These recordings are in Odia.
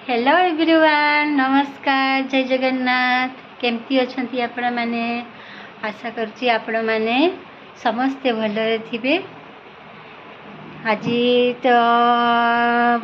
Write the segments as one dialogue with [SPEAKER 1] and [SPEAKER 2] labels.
[SPEAKER 1] ହ୍ୟାଲୋ ଏଭ୍ରିୱାନ୍, ନମସ୍କାର, ଜୟ ଜଗନ୍ନାଥ। କେମିତି ଅଛନ୍ତି ଆପଣମାନେ? ଆଶା କରୁଛି ଆପଣମାନେ ସମସ୍ତେ ଭଲରେ ଥିବେ। ଆଜି ତ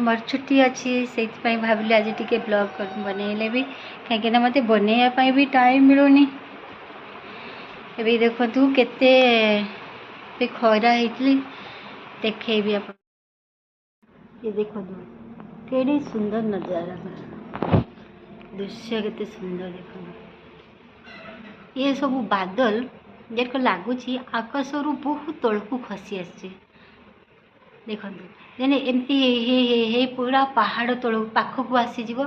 [SPEAKER 1] ମୋର ଛୁଟି ଅଛି, ସେଇଥିପାଇଁ ଭାବିଲି ଆଜି ଟିକେ ବ୍ଲଗ୍ ବନେଇଲେ ବି, କାହିଁକିନା ମୋତେ ବନେଇବା ପାଇଁ ବି ଟାଇମ୍ ମିଳୁନି। ଏବେ ଦେଖନ୍ତୁ କେତେ ବି ଖରା ହେଇଥିଲି, ଦେଖେଇବି ଆପଣ। ଏ ଦେଖନ୍ତୁ କେଡ଼େ ସୁନ୍ଦର ନଜାରା, ଦୃଶ୍ୟ କେତେ ସୁନ୍ଦର ଦେଖନ୍ତୁ। ଏ ସବୁ ବାଦଲ ଯେରକ ଲାଗୁଛି ଆକାଶରୁ ବହୁତ ତଳକୁ ଖସି ଆସିଛି। ଦେଖନ୍ତୁ ଯେନେ ଏମିତି ହେଇ ହେଇ ହେଇ ହେଇ ପୁରା ପାହାଡ଼ ତଳକୁ ପାଖକୁ ଆସିଯିବ।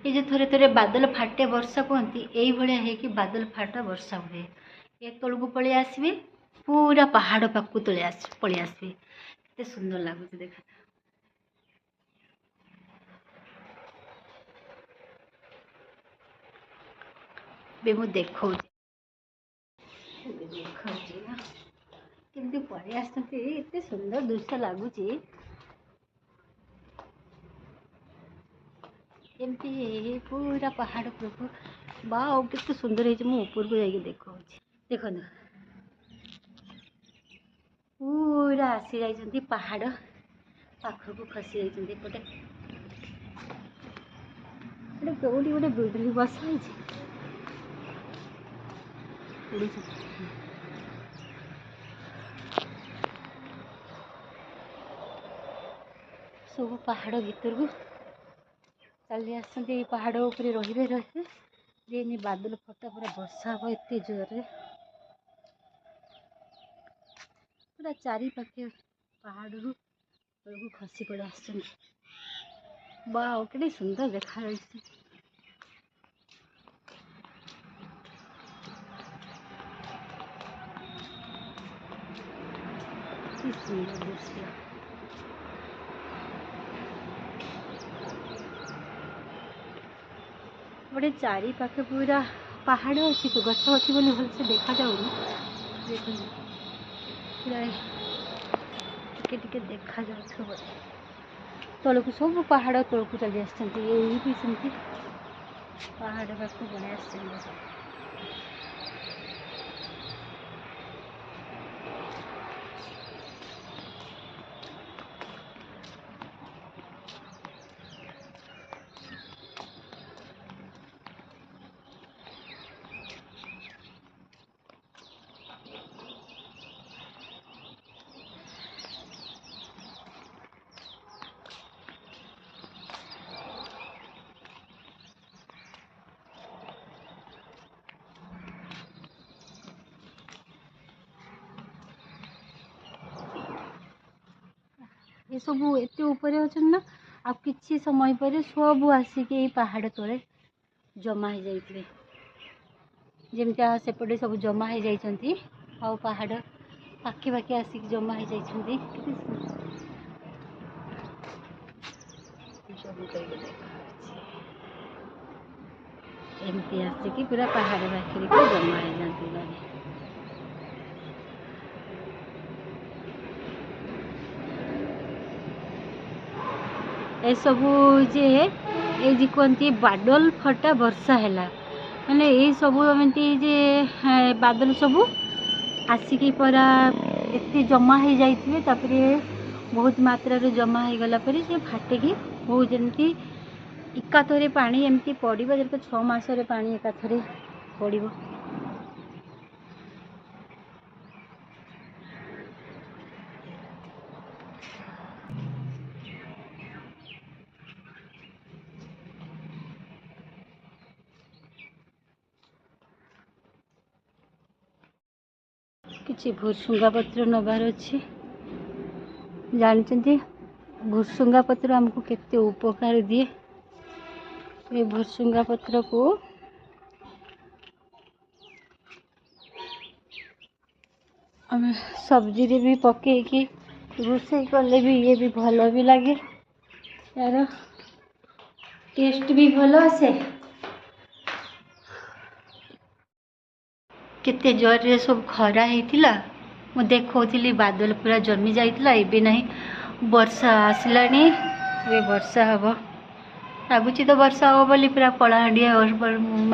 [SPEAKER 1] ଏ ଯେଉଁ ଥରେ ଥରେ ବାଦଲ ଫାଟେ ବର୍ଷା କୁହନ୍ତି, ଏଇଭଳିଆ ହେଇକି ବାଦଲ ଫାଟା ବର୍ଷା ହୁଏ। ଏ ତଳକୁ ପଳେଇ ଆସିବେ, ପୁରା ପାହାଡ଼ ପାଖକୁ ତଳେ ଆସି ପଳେଇ ଆସିବେ। କେତେ ସୁନ୍ଦର ଲାଗୁଛି ଦେଖନ୍ତୁ। ଏବେ ମୁଁ ଦେଖାଉଛି, ଏବେ ଦେଖାଉଛି ନା କେମିତି ପଳେଇ ଆସୁଛନ୍ତି, ଏତେ ସୁନ୍ଦର ଦୃଶ୍ୟ ଲାଗୁଛି। ଏମିତି ପୁରା ପାହାଡ଼ ଉପରକୁ ବା, ଆଉ କେତେ ସୁନ୍ଦର ହେଇଛି। ମୁଁ ଉପରକୁ ଯାଇକି ଦେଖାଉଛି। ଦେଖନ୍ତୁ ପୁରା ଆସି ଯାଇଛନ୍ତି, ପାହାଡ଼ ପାଖକୁ ଖସି ଯାଇଛନ୍ତି। ଏପଟେ ଗୋଟେ କେଉଁଠି ଗୋଟେ ବିଜୁଳି ବସା ହେଇଛି, ଉଡ଼ୁଛନ୍ତି ସବୁ। ପାହାଡ଼ ଭିତରକୁ ଚାଲି ଆସୁଛନ୍ତି, ଏଇ ପାହାଡ଼ ଉପରେ ରହିବେ ରହିବେ। ଯେନି ବାଦଲ ଫଟା ପୁରା ବର୍ଷା ହେବ ଏତେ ଜୋରରେ, ପୁରା ଚାରିପାଖେ ପାହାଡ଼ରୁ ତଳକୁ ଖସି ପଳେଇ ଆସିଛନ୍ତି। ବା, କେତେ ସୁନ୍ଦର ଦେଖାଯାଉଛି, କି ସୁନ୍ଦର ଦୃଶ୍ୟ। ଗୋଟେ ଚାରିପାଖେ ପୁରା ପାହାଡ଼ ଅଛି, ଗଛ ଅଛି ବୋଲି ଭଲସେ ଦେଖାଯାଉନି। ଦେଖନ୍ତୁ ପୁରା ଟିକେ ଟିକେ ଦେଖାଯାଉଥିବ ତଳକୁ, ସବୁ ପାହାଡ଼ ତଳକୁ ଚାଲି ଆସିଛନ୍ତି। ଏଇ ବି ସେମିତି ପାହାଡ଼ ପାଖକୁ ପଳେଇ ଆସିଛନ୍ତି ସବୁ। ଏସବୁ ଏତେ ଉପରେ ଅଛନ୍ତି ନା, ଆଉ କିଛି ସମୟ ପରେ ସବୁ ଆସିକି ଏଇ ପାହାଡ଼ ତଳେ ଜମା ହେଇଯାଇଥିବେ, ଯେମିତି ସେପଟେ ସବୁ ଜମା ହେଇଯାଇଛନ୍ତି, ଆଉ ପାହାଡ଼ ପାଖେ ପାଖେ ଆସିକି ଜମା ହେଇଯାଇଛନ୍ତି। କେତେ ଜମି କରିକି ଦେଖାଯାଉଛି, ଏମିତି ଆସିକି ପୁରା ପାହାଡ଼ ପାଖରେ ଜମା ହେଇଯାନ୍ତି ମାନେ। ଏସବୁ ଯେ ଏଇ ଯେ କୁହନ୍ତି ବାଦଲ ଫଟା ବର୍ଷା ହେଲା, ମାନେ ଏଇସବୁ ଏମିତି ଯେ ବାଦଲ ସବୁ ଆସିକି ପରା ଏତେ ଜମା ହେଇଯାଇଥିବେ, ତାପରେ ବହୁତ ମାତ୍ରାରେ ଜମା ହେଇଗଲା ପରେ ସେ ଫାଟିକି ବହୁତ ଯେମିତି ଏକାଥରେ ପାଣି ଏମିତି ପଡ଼ିବ, ଯେମିତି 6 ମାସରେ ପାଣି ଏକାଥରେ ପଡ଼ିବ। କିଛି ଭୁସୁଙ୍ଗା ପତ୍ର ନେବାର ଅଛି। ଜାଣିଛନ୍ତି ଭୁସୁଙ୍ଗା ପତ୍ର ଆମକୁ କେତେ ଉପକାର ଦିଏ? ଏ ଭୁସୁଙ୍ଗା ପତ୍ରକୁ ଆମେ ସବଜିରେ ବି ପକେଇକି ରୋଷେଇ କଲେ ବି ଇଏ ବି ଭଲ ବି ଲାଗେ, ଏହାର ଟେଷ୍ଟ ବି ଭଲ ଆସେ। କେତେ ଜୋରରେ ସବୁ ଖରା ହେଇଥିଲା, ମୁଁ ଦେଖାଉଥିଲି, ବାଦଲ ପୁରା ଜମି ଯାଇଥିଲା। ଏବେ ନାହିଁ, ବର୍ଷା ଆସିଲାଣି, ଏବେ ବର୍ଷା ହେବ। ଲାଗୁଛି ତ ବର୍ଷା ହେବ ବୋଲି, ପୁରା କଳାହାଣ୍ଡିଆ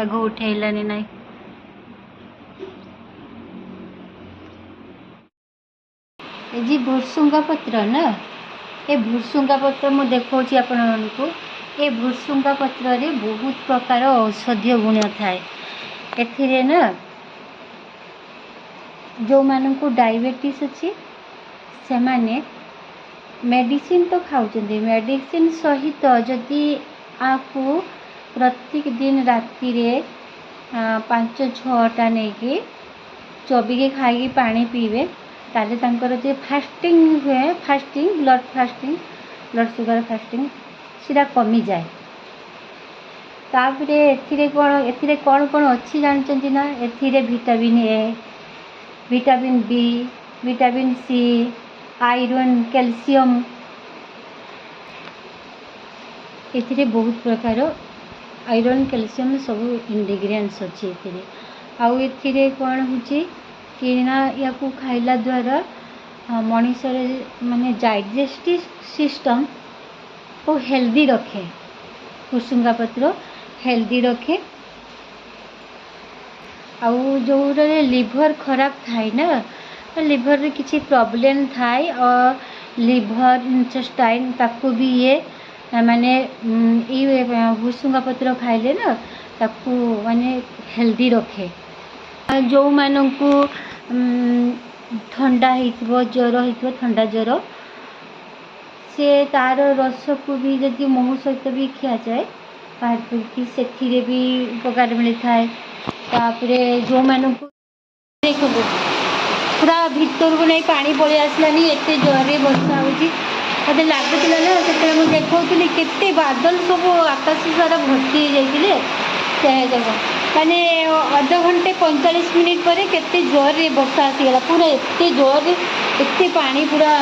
[SPEAKER 1] ମେଘ ଉଠେଇଲାନି ନାହିଁ। ଏ ଯେ ଭୁର୍ସୁଙ୍ଗା ପତ୍ର ନା, ଏ ଭୁର୍ସୁଙ୍ଗା ପତ୍ର ମୁଁ ଦେଖାଉଛି ଆପଣମାନଙ୍କୁ। ଏ ଭୁର୍ସୁଙ୍ଗା ପତ୍ରରେ ବହୁତ ପ୍ରକାର ଔଷଧୀୟ ଗୁଣ ଥାଏ। ଏଥିରେ ନା ଯେଉଁମାନଙ୍କୁ ଡାଇବେଟିସ୍ ଅଛି, ସେମାନେ ମେଡ଼ିସିନ ତ ଖାଉଛନ୍ତି, ମେଡ଼ିସିନ ସହିତ ଯଦି ଆକୁ ପ୍ରତ୍ୟେକ ଦିନ ରାତିରେ 5 6ଟା ନେଇକି ଚବିକି ଖାଇକି ପାଣି ପିଇବେ, ତାହେଲେ ତାଙ୍କର ଯେ ଫାଷ୍ଟିଂ ହୁଏ, fasting blood fasting, blood sugar fasting, ସେଇଟା କମିଯାଏ। ତାପରେ ଏଥିରେ କ'ଣ କ'ଣ ଅଛି ଜାଣିଛନ୍ତି ନା? ଏଥିରେ vitamin A, vitamin B, vitamin C, iron, calcium, ଏଥିରେ ବହୁତ ପ୍ରକାର ଆଇରନ୍, କ୍ୟାଲସିୟମ୍ ସବୁ ଇନଗ୍ରିଡ଼ିଏଣ୍ଟସ୍ ଅଛି ଏଥିରେ। ଆଉ ଏଥିରେ କ'ଣ ହେଉଛି କି ନା, ୟାକୁ ଖାଇଲା ଦ୍ୱାରା ମଣିଷର ମାନେ ଡାଇଜେଷ୍ଟିଭ୍ ସିଷ୍ଟମ୍କୁ ହେଲ୍ଦି ରଖେ। ଭୁସୁଙ୍ଗା ପତ୍ର ହେଲ୍ଦି ରଖେ। ଆଉ ଯେଉଁଟାରେ ଲିଭର୍ ଖରାପ ଥାଏ ନା, ଲିଭର୍ରେ କିଛି ପ୍ରୋବ୍ଲେମ୍ ଥାଏ, ଲିଭର୍, ଇଣ୍ଟେଷ୍ଟାଇନ୍, ତାକୁ ବି ଇଏ ମାନେ ଏଇ ଭୁସୁଙ୍ଗା ପତ୍ର ଖାଇଲେ ନା ତାକୁ ମାନେ ହେଲ୍ଦି ରଖେ। ଯେଉଁମାନଙ୍କୁ ଥଣ୍ଡା ହେଇଥିବ, ଜ୍ୱର ହେଇଥିବ, ଥଣ୍ଡା ଜ୍ୱର, ସେ ତାର ରସକୁ ବି ଯଦି ମହୁ ସହିତ ବି ଖିଆଯାଏ ବାହାର କରିକି, ସେଥିରେ ବି ଉପକାର ମିଳିଥାଏ। ତାପରେ ଯେଉଁମାନଙ୍କୁ ଦେଖନ୍ତୁ, ପୁରା ଭିତରକୁ ନେଇ ପାଣି ପଳେଇ ଆସିଲାନି, ଏତେ ଜୋରରେ ବର୍ଷା ହେଉଛି। ମୋତେ ଲାଗୁଥିଲା ନା, ସେତେବେଳେ ମୁଁ ଦେଖାଉଥିଲି କେତେ ବାଦଲ ସବୁ ଆକାଶ ସାରା ଭର୍ତ୍ତି ହେଇଯାଇଥିଲେ। ସେ ଦେଖ, ମାନେ ଅଧଘଣ୍ଟେ 45 ମିନିଟ୍ ପରେ କେତେ ଜୋରରେ ବର୍ଷା ଆସିଗଲା, ପୁରା ଏତେ ଜୋରରେ, ଏତେ ପାଣି ପୁରା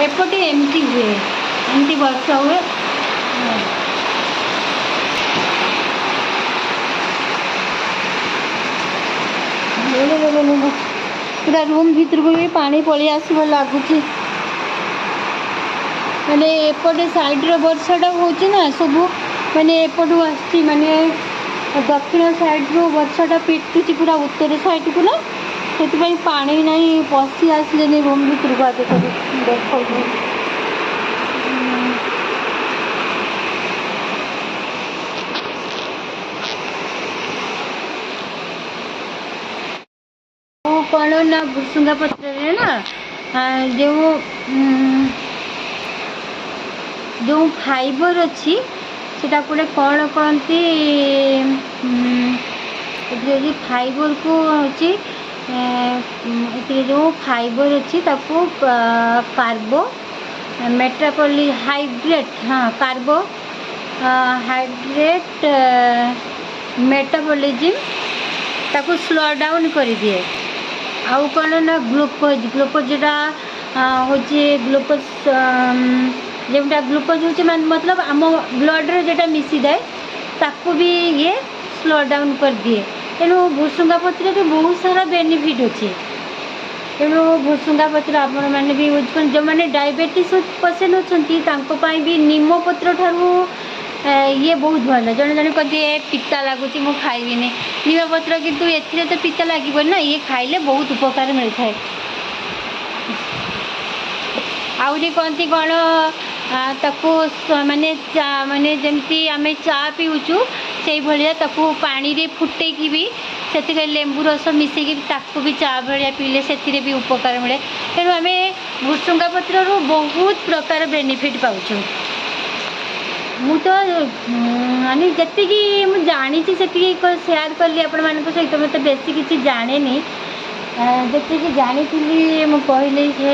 [SPEAKER 1] ଏପଟେ ଏମିତି ହୁଏ, ଏମିତି ବର୍ଷା ହୁଏ। ପୁରା ରୁମ୍ ଭିତରକୁ ବି ପାଣି ପଳେଇ ଆସିବ ଲାଗୁଛି। ମାନେ ଏପଟେ ସାଇଡ଼୍ର ବର୍ଷାଟା ହେଉଛି ନା, ସବୁ ମାନେ ଏପଟୁ ଆସୁଛି, ମାନେ ଦକ୍ଷିଣ ସାଇଡ଼୍ରୁ ବର୍ଷାଟା ପିଟୁଛି ପୁରା ଉତ୍ତର ସାଇଡ଼୍କୁ ନା, ସେଥିପାଇଁ ପାଣି ନାହିଁ ପଶି ଆସିଲେନି ରୁମ୍ ଭିତରକୁ। ଆଗେ ସବୁ ଦେଖନ୍ତୁ। ଆଉ କ'ଣ ନା, ଭୁସୁଙ୍ଗା ପତ୍ରରେ ନା ଯେଉଁ ଯେଉଁ ଫାଇବର୍ ଅଛି, ସେଟା ଗୋଟେ କ'ଣ କହନ୍ତି, ଏଥିରେ ଯଦି ଫାଇବର୍କୁ ହେଉଛି, ଏଥିରେ ଯେଉଁ ଫାଇବର୍ ଅଛି ତାକୁ କାର୍ବୋ ମେଟାପଲି ହାଇଡ୍ରେଟ୍, ହଁ, କାର୍ବୋ ହାଇଡ୍ରେଟ୍ ମେଟାବଲିଜିମ୍ ତାକୁ ସ୍ଲୋ ଡାଉନ୍ କରିଦିଏ। ଆଉ କ'ଣ ନା, ଗ୍ଲୁକୋଜ୍, ଗ୍ଲୁକୋଜ୍ଟା ହେଉଛି, ଗ୍ଲୁକୋଜ୍ ଯେଉଁଟା ଗ୍ଲୁକୋଜ୍ ହେଉଛି, ମାନେ ମତଲବ ଆମ ବ୍ଲଡ଼୍ରେ ଯେଉଁଟା ମିଶିଯାଏ, ତାକୁ ବି ଇଏ ସ୍ଲୋ ଡାଉନ୍ କରିଦିଏ। ତେଣୁ ଭୁସୁଙ୍ଗା ପତ୍ରରେ ବହୁତ ସାରା ବେନିଫିଟ୍ ଅଛି। ତେଣୁ ଭୁସୁଙ୍ଗା ପତ୍ର ଆପଣମାନେ ବି ୟୁଜ୍ କରନ୍ତୁ। ଯେଉଁମାନେ ଡାଇବେଟିସ୍ ପେସେଣ୍ଟ ଅଛନ୍ତି, ତାଙ୍କ ପାଇଁ ବି ନିମ ପତ୍ର ଠାରୁ ଇଏ ବହୁତ ଭଲ। ଜଣେ ଜଣେ କହନ୍ତି, ଏ ପିତା ଲାଗୁଛି, ମୁଁ ଖାଇବିନି ନିମ ପତ୍ର, କିନ୍ତୁ ଏଥିରେ ତ ପିତା ଲାଗିବନି ନା, ଇଏ ଖାଇଲେ ବହୁତ ଉପକାର ମିଳିଥାଏ। ଆହୁରି କହନ୍ତି କ'ଣ, ତାକୁ ମାନେ ମାନେ ଯେମିତି ଆମେ ଚା ପିଉଛୁ ସେଇଭଳିଆ ତାକୁ ପାଣିରେ ଫୁଟେଇକି ବି ସେଥିରେ ଲେମ୍ବୁ ରସ ମିଶେଇକି ତାକୁ ବି ଚା ଭଳିଆ ପିଇଲେ ସେଥିରେ ବି ଉପକାର ମିଳେ। ତେଣୁ ଆମେ ଭୁସୁଙ୍ଗା ପତ୍ରରୁ ବହୁତ ପ୍ରକାର ବେନିଫିଟ୍ ପାଉଛୁ। ମୁଁ ତ ମାନେ ଯେତିକି ମୁଁ ଜାଣିଛି ସେତିକି ସେୟାର କଲି ଆପଣମାନଙ୍କ ସହିତ। ମୁଁ ତ ବେଶୀ କିଛି ଜାଣେନି, ଯେତିକି ଜାଣିଥିଲି ମୁଁ କହିଲି। ସେ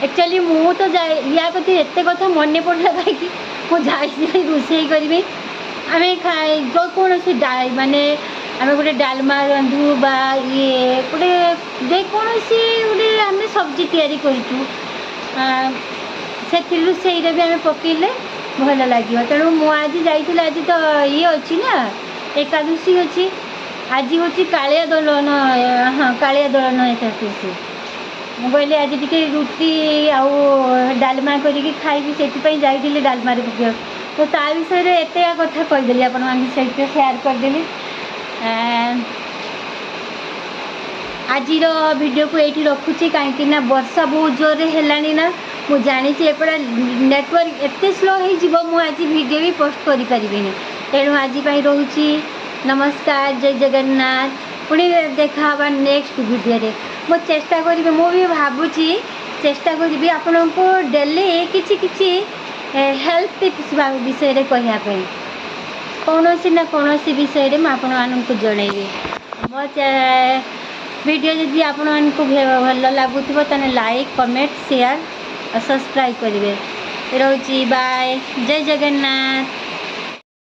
[SPEAKER 1] ଆକ୍ଚୁଆଲି ମୁଁ ତ ଯାଏ ୟା ପ୍ରତି ଏତେ କଥା ମନେ ପଡ଼ିଲା, କାହିଁକି ମୁଁ ଯାଇଥିଲି ରୋଷେଇ କରିବି। ଆମେ ଯେକୌଣସି ମାନେ ଆମେ ଗୋଟେ ଡାଲମା ରାନ୍ଧୁ ବା ଇଏ ଗୋଟେ ଯେକୌଣସି ଗୋଟେ ଆମେ ସବଜି ତିଆରି କରୁଛୁ, ସେଥିରୁ ସେଇଟା ବି ଆମେ ପକେଇଲେ ଭଲ ଲାଗିବ। ତେଣୁ ମୁଁ ଆଜି ଯାଇଥିଲି, ଆଜି ତ ଇଏ ଅଛି ନା, ଏକାଦଶୀ ଅଛି ଆଜି, ହେଉଛି କାଳିଆ ଦୋଳନ, ହଁ, କାଳିଆ ଦୋଳନ ଏକାଦଶୀ। ମୁଁ କହିଲି ଆଜି ଟିକେ ରୁଟି ଆଉ ଡାଲମା କରିକି ଖାଇବି, ସେଥିପାଇଁ ଯାଇଥିଲି ଡାଲମାରେ ପକାଇବାକୁ। ତ ତା ବିଷୟରେ ଏତେ କଥା କହିଦେଲି, ଆପଣମାନଙ୍କ ସହିତ ସେୟାର କରିଦେଲି। ଆଜିର ଭିଡ଼ିଓକୁ ଏଇଠି ରଖୁଛି, କାହିଁକି ନା ବର୍ଷା ବହୁତ ଜୋରରେ ହେଲାଣି ନା। ମୁଁ ଜାଣିଛି ଏପଟେ ନେଟୱାର୍କ ଏତେ ସ୍ଲୋ ହେଇଯିବ, ମୁଁ ଆଜି ଭିଡ଼ିଓ ବି ପୋଷ୍ଟ କରିପାରିବିନି। ତେଣୁ ଆଜି ପାଇଁ ରହୁଛି। ନମସ୍କାର, ଜୟ ଜଗନ୍ନାଥ। ପୁଣି ଦେଖା ହେବା ନେକ୍ସଟ ଭିଡ଼ିଓରେ। ମୁଁ ଚେଷ୍ଟା କରିବି, ମୁଁ ବି ଭାବୁଛି ଚେଷ୍ଟା କରିବି ଆପଣଙ୍କୁ ଡେଲି କିଛି କିଛି ହେଲ୍ଥ ଟିପ୍ସ ବିଷୟରେ କହିବା ପାଇଁ। କୌଣସି ନା କୌଣସି ବିଷୟରେ ମୁଁ ଆପଣମାନଙ୍କୁ ଜଣେଇବି। ମୋ ଭିଡ଼ିଓ ଯଦି ଆପଣମାନଙ୍କୁ ଭଲ ଲାଗୁଥିବ, ତାହେଲେ ଲାଇକ୍, କମେଣ୍ଟ, ସେୟାର ଆଉ ସବସ୍କ୍ରାଇବ୍ କରିବେ। ରହୁଛି, ବାଏ, ଜୟ ଜଗନ୍ନାଥ।